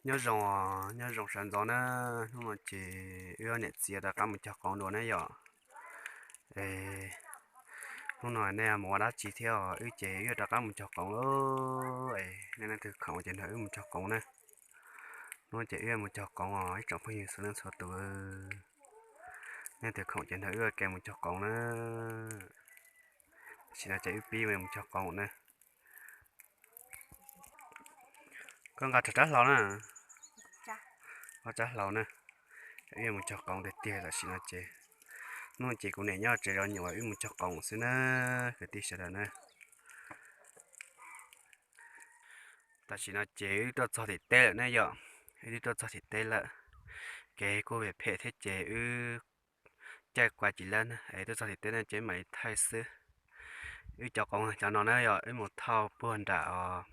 Nyob zoo, nyob zoo sawv ntxov na. Hnub no ces wb niam txiv rov qab mus cog qoov dua na yom. Es hnub no nej mus ua dab tsi thiab os? Wb ces wb rov qab mus cog qoov lauj. Es nej leej twg khoom ces nrog wb mus cog qoov na. Hnub ces wb mus cog qoov os ib tsoom phooj ywg txhua leej txhua tus. Nej leej twg khoom ces nrog wb ua ke mus cog qoov na. Tam sim no ces wb pib mus cog qoov na. Koj nqa rov rab hlau na. Ob rab hlau na. Wb mus cog qoov tiag tiag tam sim no ces. Hnub ces kuv niam nyob tsev zov nyuam wb mus cog qoov xwb na, kwv tij sawv daws na. Tam sim no ces wb tuaj txog tim teb lawm ne yom. Wb twb tuaj txog tim teb lawm. Kev kuj phem phem thiab ces wb caij qua ci lab na, es tuaj txog tim teb no ces wb mam li thaij xwb. Wb cov qoov cov no na yom, wb mus thauj puag nram os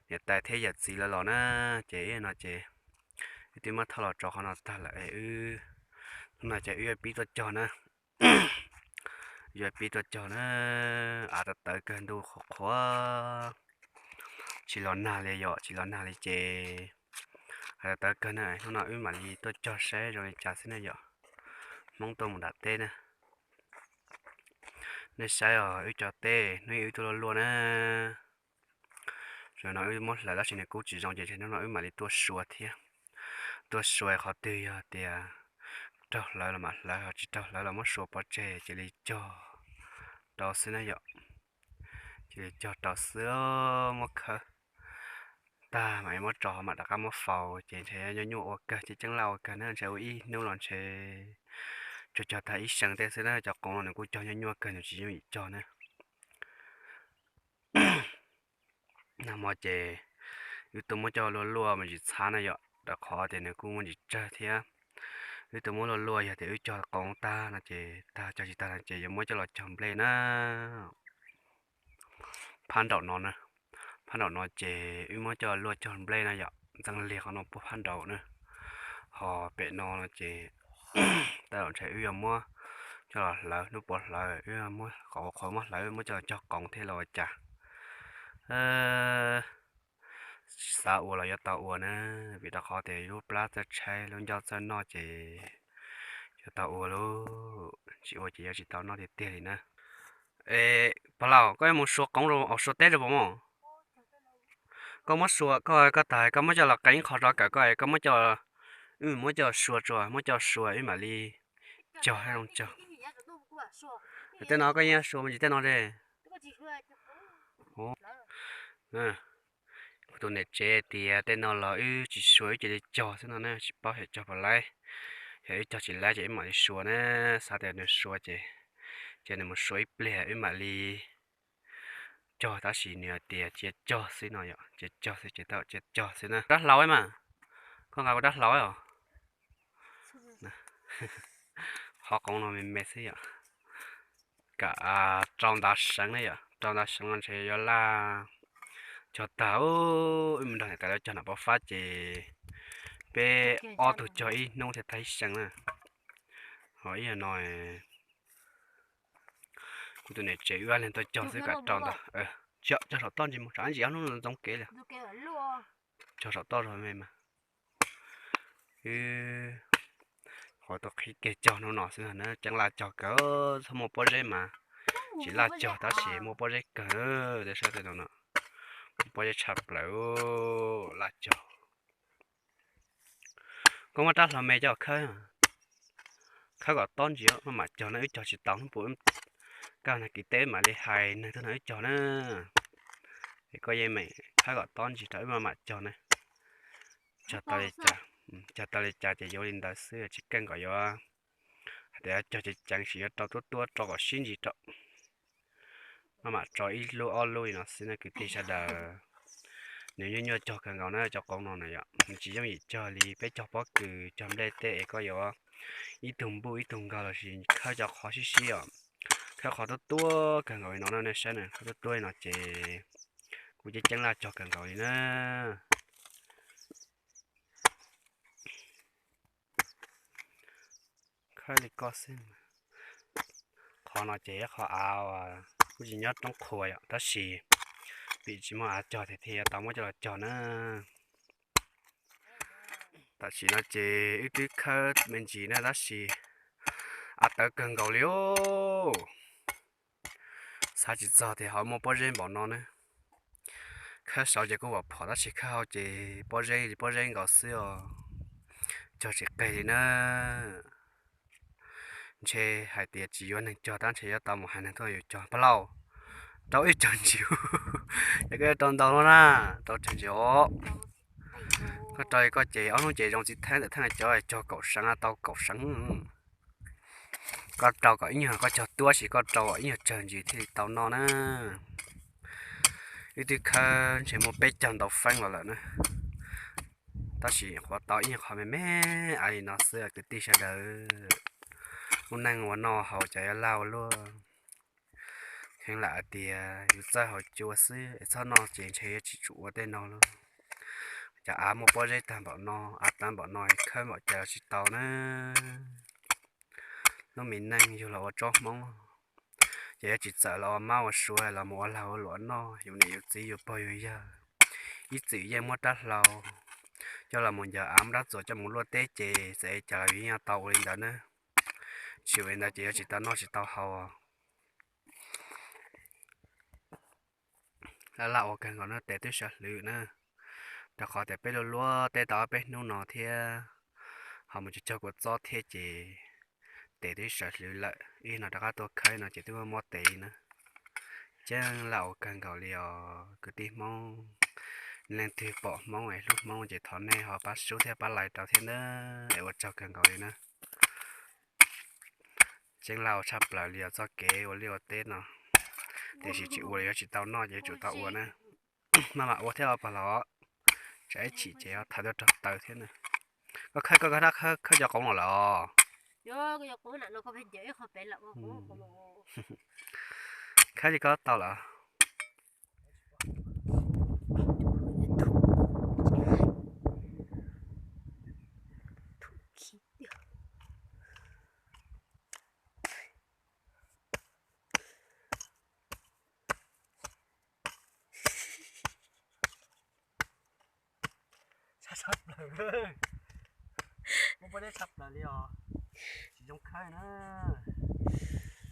niam tais thiab yawm txiv lawv los na, ces ib no ces wb twb muab thauj los rau qhov no tag lawm es wb, hnub no ces wb yuav pib tuaj cog na. Yuav pib tuaj cog na, av tawv tawv kawg ntuj qhuav qhuav, tsis los nag li yom, tsis los nag li ces av tawv tawv kawg na. Hnub no wb mam li tuaj cog saib zoo li cas xwb na yom. Hmoob tuaj mus nram teb na. Nej saib os, wb cog teb hnub ib wb tuaj luaj luaj na. Zaum no wb muab hlawv tab sis nws kuj tsis zoo ces hnub no wb mam li tuaj sua thiab. Tuaj sua qhov twg yog tias raug hlawv los mam hlawv, tsis raug hlawv los muab sua pov tseg cia li cog rau xwb na yom. Cia li cog rau xwb, muab khawb tag mam muab tso mam rov qab muab faus ces ntshe nyuaj nyuaj ua kawg, ceeb ceeb laj ua kawg na, ntshe ua ib hnub los ntshe tsuas cog tag ib seev tej xwb na. Cov qoov no nws kuj cog nyuaj nyuaj kawg, nws tsis yooj yim cog na. Nag hmo ces wb tuaj muab coj luaj luaj me ntsis txhab na yom, rau qhov tias nws kuj muaj ntsis tsawg thiab. Wb tuaj muab luaj luaj, yog tias wb cog qoov tag no ces tag, cog tsis tag no ces yuav muab coj los cog nplej na. Phab nraum no na, phab nraum no ces wb muab coj luaj cog nplej na yom, ntxeev liag qhov no puag phab nraum na. Ho pem no no ces tej zaum ntshe wb yuav muab coj los hlawv, hnub puav hlawv wb muab qhov qhuav muab hlawv muab coj los cog qoov thiab los ua cas. Xav ua los yuav tau ua na, vim rau qhov tias lub plab txawj tshaib lub ncauj txawj noj ces yuav tau ua lauj, tsis ua ces yuav tsis tau noj tiag tiag li na. Es Pog Laus, koj yuav mus sua qoov rau, sua teb rau puas mog? Koj muab sua, koj, koj tag koj muab coj los qee qho rov kawm koj, koj muab coj, wb muab coj sua tso, muab coj sua wb mam li cog zoo cog. Tej no koj yeej sua me ntsis tej no de. Kuv tus niam tsev tias tej no los wb tsis sua wb cia li cog xwb no na, tsis paub hais cog puas laib. Yog wb cog tsis laib ces wb mam li sua na, xav tias nws sua ces, ces nws mus sua ib pliag wb mam li cog, tab sis nws hais tias cia cog xwb no yom, cia cog xwb ces tau cia cog xwb na. Rab hlau mas, koj nqa kuv rab hlau os. Qhov qoov no me me xwb yom. Kam rau ntav seev na yom, rau ntav seev no ntshe yuav laj cog tag. Wb mus nrog niam tais lawv cog nram Pov Fab ces peb ob tug cog ib hnub thiaj tag ib seev na. Ho ib yam no kuv tus niam tsev wb ob leeg tuaj cog xwb kam rau ntag. Tsis, cog saum toj ntsis mus, tsam ntsis ob hnub no ntxoov kev li. Cog saum toj zog me mas. Wb qhov tuaj qhib kiag cog hnub no xwb na, ceeb laj cog kawg, txhob muaj pob zeb mas tsis laj cog tab sis muaj pob zeb kawg. Tej sab tej no no, muaj pob zeb tshaj plaws, laj cog. Koj muab rab hlau me coj khawb, khawb kom tob ntsis maj mam cog na, wb cog tsis tau hnub puas. Kaj nag kis teb mam li hais neeg tuaj nrog wb cog na. Es koj yeej meem khawb kom tob ntsis rau wb maj mam cog na. Cog tau li cas, cog tau li cas ces yuav li ntawd xwb, tsis keej kom yuav hais tias cog ceev ceev, tsis yuav rau tuab tuab, rau kom sib ntsis rau. Maj mam tso ib lub ob lub li no xwb na kwv tij sawv daws. Nws nyuaj nyuaj cog kawg nkaus na, cov qoov no na yom, nws tsis yooj yim cog li peb cog pob kws cog nplej tej es koj yuav ib tug npuj ib tug nkaug lossis khawb cov qhov sib sib os. Khawb qhov tuab tuab kawg nkaus li no na, nej saib na, khawb tuab tuab li no ces kuj ceeb ceeb laj cog kawg nkaus li na. Khawb li koj xwb. Qhov no ces ib qho av kuj tsis nyob roob qhuav yom, tab sis vim tsis muaj av cog thiaj yuav tau muab coj los cog na. Tam sim no ces wb twb khawb me ntsis na tab sis av tawv kawg nkaus li os. Xav tsis txog tias ho muaj pob zeb npaum no na. Khawb saud ces kuj vam phom tab sis khawb hauv ces pob zeb li pob zeb nkaus xwb os. Cog tsis qeg li na. Ntshe hais tias tsis yuav neeg cog tab ntshe yuav tau mus hais neeg tuaj yus cog pab lauj. Rau ib cog ntsis, es koj yuav rau ntau no na, rau cog ntsis os. Koj rau koj ces ob hnub ces zoo txiv theeb ntawm theeb cov cog kaum seev tau kaum seev. Koj rau kom ib nyuag koj cog tuab sis koj rau kom ib nyuag tsawg ntsis thiaj li tau noj na. Wb twb khawb ntshe muaj peb caug ntau feeb los lawm na. Tab sis qhuav tau ib nyuag qho me me av li no xwb kwv tij sawv daws. Lub neej ua noj haus cas yuav laj ua luaj. Kheev lam hais tias yus txawj haus cua xwb es txhob noj ces ntshe yuav tsis tsum ua tej no lauj. Cas av muaj pob zeb tag npaum no, av tawv npaum no khawb npaum cas los tsis tau na. Lub me neej yug los ua tsob Hmoob, ces yuav tsis txawm los ua mab ua suav los mus ua lag ua luam noj, yus niam yus txiv yus pog yus yawg ib txwm yeej muab rab hlau coj los mus ncaws av, muab rab txuas coj mus luaj teb ces txawm li cas los yus yeej tau ua li ntawd na. Tsis ua li ntawd ces yuav tsis tau noj tsis tau haus. Laj laj ua kawg nkaus no tes twb sawv hlwv na, rau qhov tias peb luaj luaj teb tau ob peb hnub no thiab, ho mus cog cog kua txob thiab ces tes twb sawv hlwv lawm, ib no rov qab tuaj khawb no ces twb muaj mob tes na. Ceeb laj ua kawg nkaus li os kwv tij Hmoob. Leej twg pom Hmoob es hlub Hmoob ces thov nej ho pab sub thiab pab like rau thiab na, es ua tsaug kawg nkaus li na. Ceeb laj ua tshaj plaws li os txoj kev ua liaj ua teb no, tiam sis tsis ua li yuav tsis tau noj ces yuav tsum tau ua na. Maj mam ua thiab os pog laus, tsam ib chim ces ho thaiv tuaj raug taw thiab na. Koj khawb koj rab khawb cov qoov los lawm os? Khawb li koj tau lawm. Tshaj plaws, muaj pob zeb tshaj plaws li os. Tsis zoo khawb na,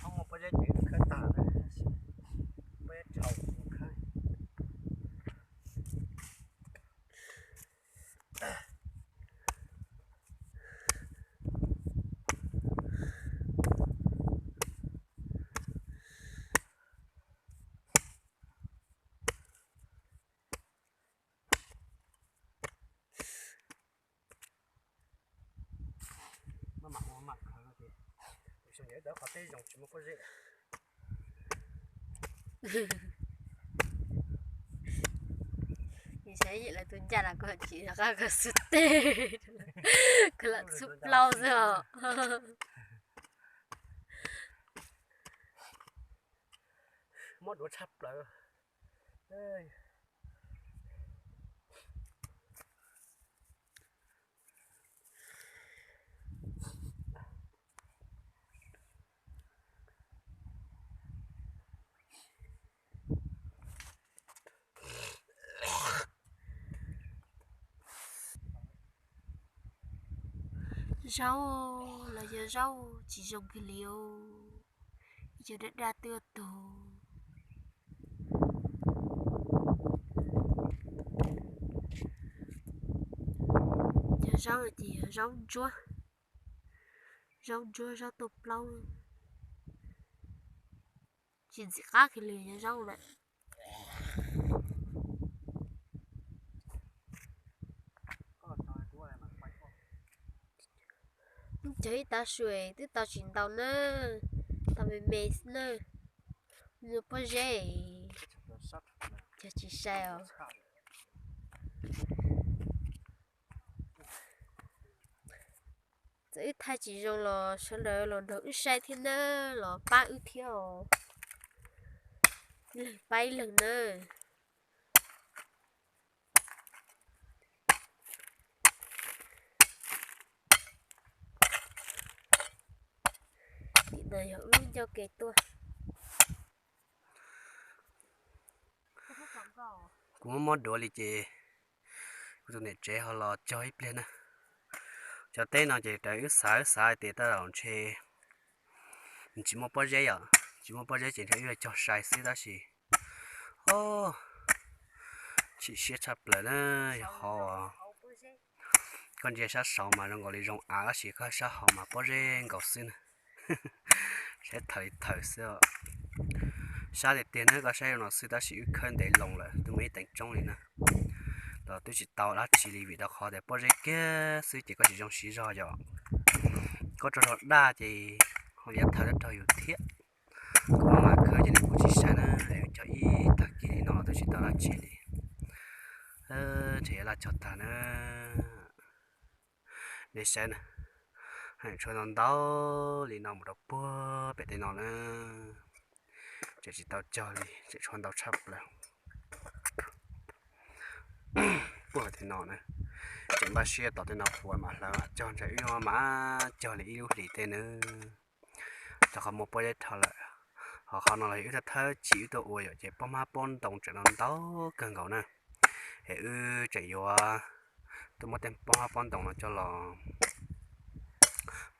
thaum muaj pob zeb ces khawb tag na, pob zeb tshau tsis zoo khawb. Maj mam ua maj mam khaws no ces, tus xyoo yog ib tawm qhov teb zoo tsis muaj pob zeb. Saib lawv tus ncaj los koj tsis rov qab khaws xub teg, khaws lam xub plaub xwb os. Mob duav tshaj plaws. Zaub los yog zaub tsis zoo kawg li os, ib co daj daj twb tuag. Cov zaub no ces yog zaub ntsuab, zaub ntsuab zaub tuaj plaub, tsis ntxim qab kiag li cov zaub lawm. Twb cog ib tav su twb tau tsis ntau na, tau me me xwb na. Muaj pob zeb, cog tsis sai os. Txawm wb thaij tsis zoo los sawv daws los nrog wb saib thiab na, los pab wb thiab os. Ib leeg pab ib leeg na. Tim no yog wb ncauj ke tuaj. Kuv mob mob duav li ces kuv tus niam tsev ho los cog ib pliag na. Cov teb no ces raws wb xav, wb xav hais tias tej zaum ntshe tsis muaj pob zeb yom, tsis muaj pob zeb ces ntshe wb yuav cog sai xwb tab sis, o, chim siab tshaj plaws na, yog qhov koj ntsia sab saud mas zoo nkaus li zoo av tab sis koj sab hauv mas pob zeb nkaus xwb na. Saib thawm li thawm xwb. Sab tiag tiag na koj saib zoo no xwb tab sis wb khawb ntev loo lawm twb muaj ib teev tsoob li na. Los twb tsis tau dab tsi li vim rau qhov tias pob zeb kiag xwb ces koj tsis zoo siv zog yom. Koj tso zog daj ces ho yav thawm rau yus thiab. Kuv maj mam khawb ces nws kuj tsis saib na, wb cog ib tag kis li no twb tsis tau dab tsi li. Ntshe yuav laj cog tag na. Nej saib na, heev tshuav ntau ntau li no mus rau puag pem tej no na. Tseem tsis tau cog li, tseem tshuav ntau tshaj plaws. Puag tej no na, tseem npaj siab tom tej no puav mam hlawv cog ntshe wb mam cog li ib lub hlis tej na. Rau qhov muaj pob zeb dhau lawm. Ho qhov no los yog wb thawj thawj chim wb tuaj ua yom ces pob hmab pob ntoo tseem no ntau kawg nkaus na. Es wb tseem yuav tuaj muab tej pob hmab pob ntoo no coj los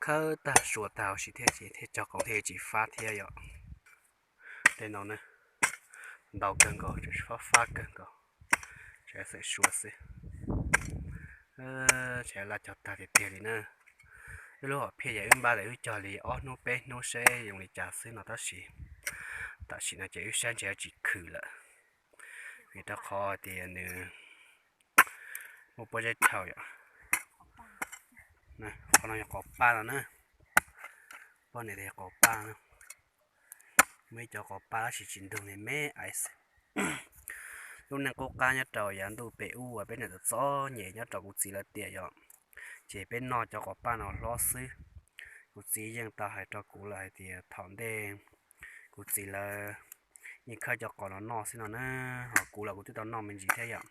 khawb tag sua tag huv si thiab ces thiaj cog qoov thiaj tsis fab thiab yom. Tej no na, ntau kawg nkaus, fab fab kawg nkaus, tseem xeem sua xwb. Tseem laj cog tag tiag tiag li na. Wb lub hom phiaj yog wb npaj tias wb cog li ob hnub peb hnub seb zoo li cas xwb no tab sis tam sim no ces wb saib ntshe yuav tsis khwm lawm, vim rau qhov tias nws muaj pob zeb dhau yom. Qhov no yog qos paj no na, poj niam tias yog qos paj no. Muaj ib cov qos paj tab sis tsis ntug li me ais. Lub neej qub qab nyob rau yav ntuj pem ub uas peb niam txom txom nyem nyob rau kuv txiv lawv tiam yom, ces peb noj cov qos paj no hlob xwb. Kuv txiv yeej tau hais rau kuv lawm hais tias thaum ntej kuv txiv lawv yeej khawb cov qos no noj xwb no na, ho kuv los kuv twb tau noj me ntsis thiab yom.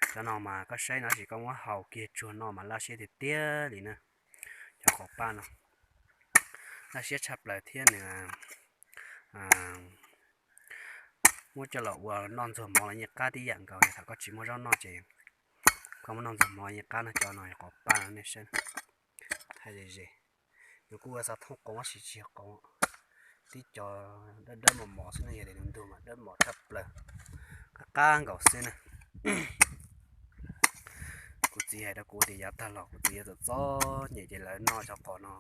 Cov no mas koj saib no tab sis koj muab hau kiag tsuag noj mas laj siab tiag tiag li na. Cov qos paj no laj siab tshaj plaws thiab nws muab coj los ua noj ntxuag mov los yeej qab tib yam nkaus, yog thaum koj tsis muaj zaub noj ces koj muab noj ntxuag mov yeej qab no. Cov no yog qos paj no nej saib, thaij ze ze. Nws kuj ua xav thooj qoov tab sis tsis yog qoov, tib co dawb dawb mos mos xwb no, yog tias nws ntug mas dawb mos tshaj plaws, qab qab nkaus xwb na. Kuv txiv hais rau kuv tias yav tag los kuv txiv yuav txom txom nyem ces lawv noj cov qos no,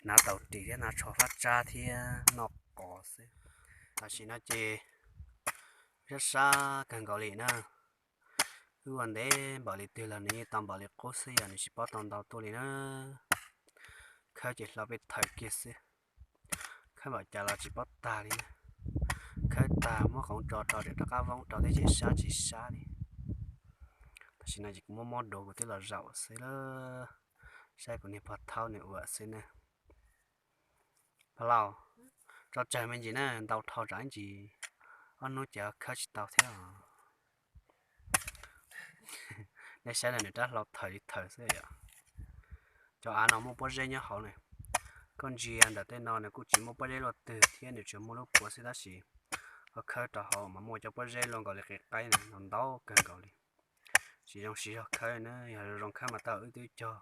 hnav taus ris thiab hnav tsho fab tsab thiab noj qos xwb. Tam sim no ces sab sab kawg nkaus li na. Wb ua ntev npaum li twg los nws yeej tau npaum li qub xwb, yog nws tsis paub tau ntau tuaj li na. Khawb ces hlo peb thawm kiag xwb, khawb npaum cas los tsis paub tag li na. Khawb tag muab qoov tso rau rov qab voob rau thiab ces sab tsis sab li. Tam sim no ces kuv muab mob duav kuv twb los zaum xwb lawm, saib kuv niag pog thaub nws ua xwb ne. Pog laus, tso tsawg me ntsis na, ntau dhau tsam ib ntsis ob hnub ces khawb tsis tau thiab os. Nej saib na, nws rab hlau thawm li thawm xwb yom. Cov av no muaj pob zeb nyob hauv na. Koj ntsia ntawm tej no nws kuj tsis muaj pob zeb luaj twg thiab, nws tsuas muaj lub puav xwb tab sis koj khawb rau hauv mas muaj cov pob zeb luaj nkaus li qe qaib na, ntau ntau kawg nkaus li. Tsis zoo siv zog khawb na, yog zoo khawb mas tau wb twb cog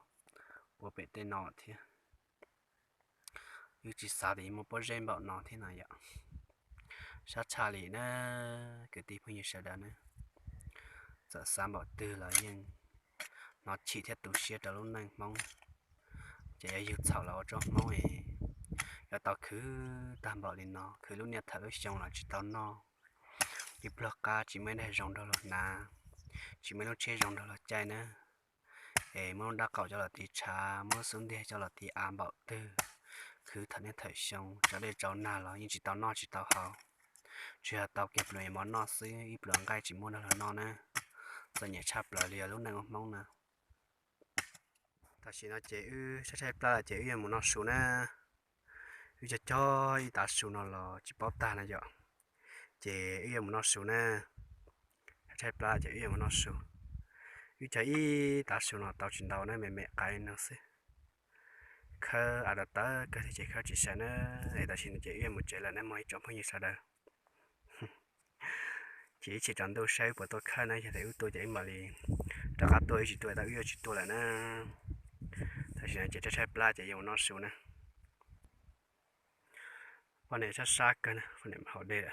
puav pem tej no thiab. Wb tsis xav tias yuav muaj pob zeb npaum no thiab no yom. Sab tshaj li na, kwv tij phooj ywg sawv daws na, txawm xav npaum twg los yeej hnov chim thiab tu siab rau lub neej Hmoob. Ces yuav yug txhaum los ua tsob Hmoob es yuav tau khwv tag npaum li no, khwv lub niaj thawm lub xyoo los tsis tau noj. Ib pluag qab tsis muaj ib daig zoo nrog luag hnav, tsis muaj ib lub tsheb zoo nrog luag caij na. Es muab lub nrab qaum coj los tiv tshav, muab lub xub ntiag coj los tiv av npaum twg, khwv thaum niaj thawm xyoo, tsau dej tsau nag los yeej tsis tau noj tsis tau haus. Tsuas yog tau kiag pluas mov noj xwb, ib pluas nqaij tsis muaj nrog luag noj na. Txom nyem tshaj plaws li os lub neej ua Hmoob na. Tam sim no ces wb tshaib tshaib plab lawm ces wb yuav mus noj su na. Wb cog cog ib tav su no los tsis paub tag na yom. Ces wb yuav mus noj su na. Tshaib tshaib plab ces wb yuav mus noj su. Wb cog ib tav su no tau tsis ntau na, me me qaiv no xwb. Khawb av tawv tawv kawg thiab ces khawb tsis sai na. Es tam sim no ces wb yuav mus tsev lawm na mog ib tsoom phooj ywg sawv daws. Ces ib chim tsaus ntuj saib wb puas tuaj khawb na, yog tias wb tuaj ces wb mam li rov qab tuaj, wb tsis tuaj tab wb yuav tsis tuaj lawm na. Tam sim no ces tshaib tshaib plab ces yuav mus noj su na. Poj niam sab sab kawg na, poj niam haus dej,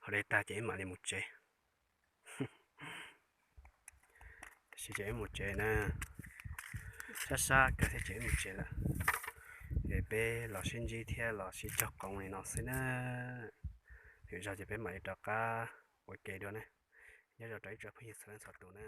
haus dej tag ces wb mam li mus tsev. Tam sim ces wb mus tsev na, sab sab kawg thiab ces wb mus tsev lawm. Es peb los sib ntsib thiab los sib cog qoov li no xwb na. Lwm zaug ces peb mam li rov qab ua ke dua na. Nyob zoo rau ib tsoom phooj ywg txhua leej txhua tus na.